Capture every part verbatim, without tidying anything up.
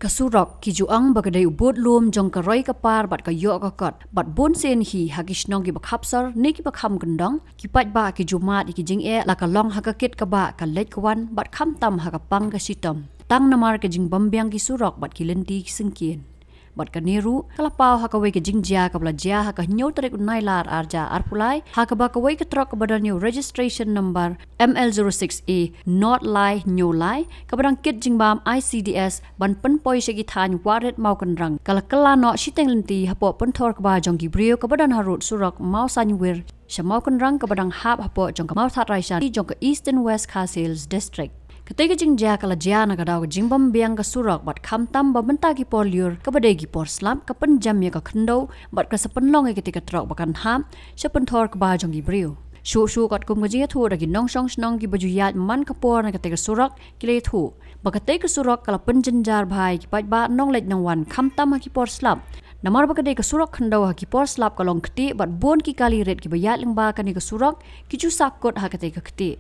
Ka surok, ki ju ong ba ka dei u bud lum jong ka roi ka par bad ka ïoh ka kot, bad bun sien hi ha ki shnong kiba khapsor ne kiba kham kyndong, ki paidbah ki ju mad ïa ki jingeh la ka long ha ka kit ka bah, ka leit ka wan bad khamtam ha ka pang ka shitom, tang namar ka jingbymbiang ki surok bad ki lynti ki syngkien. Bad kane ruh ka la paw ha kawei ka jingjia kaba la jia ha ka hynñiew tarik u Nailar ar hajar arphew lai, ha kaba kawei ka trok kaba don ïa u registration number M L zero six A nought lai hynñiew lai, kaba dang kit jingbam I C D S ban pynpoi sha ki thaiñ Wahrit Mawkynrang, ka la kylla noh shiteng lynti hapoh pynthor kba jong ki briew kaba don harud surok Mawsainwir sha Mawkynrang, kaba dang hap hapoh jong ka Mawthadraishan jong ka Eastern West Khasi Hills District. Katei ka jingjia ka la jia na ka daw ka jingbymbiang ka surok bad khamtam ba mynta ki por lyiur kaba dei ki por slap ka pynjem ïa ka khyndew bad ka sa pynlong ïa katei ka trok ba kan hap sha pynthor kba jong ki briew. Shuh shuh katkum ka jingïathuh da ki nongshong shnong kiba ju ïaid man ka por na katei ka surok, ki la ïathuh ba katei ka surok ka la pynjynjar bha ïa ki paidbah nongleit nongwan khamtam ha ki por slap. Namar ba ka dei ka surok khyndew, ha ki por slap ka long ktieh bad bun ki kali rit kiba ïaid lyngba kane ka surok ki ju sah kut ha katei ka ktieh.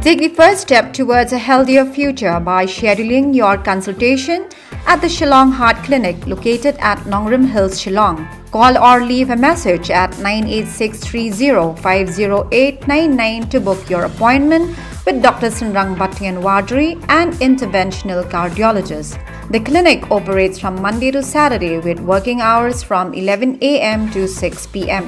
Take the first step towards a healthier future by scheduling your consultation at the Shillong Heart Clinic, located at Nongrim Hills, Shillong. Call or leave a message at nine eight six three zero five zero eight nine nine to book your appointment with Doctor Synrang Battian Wadri, an interventional cardiologist. The clinic operates from Monday to Saturday with working hours from eleven a m to six p m.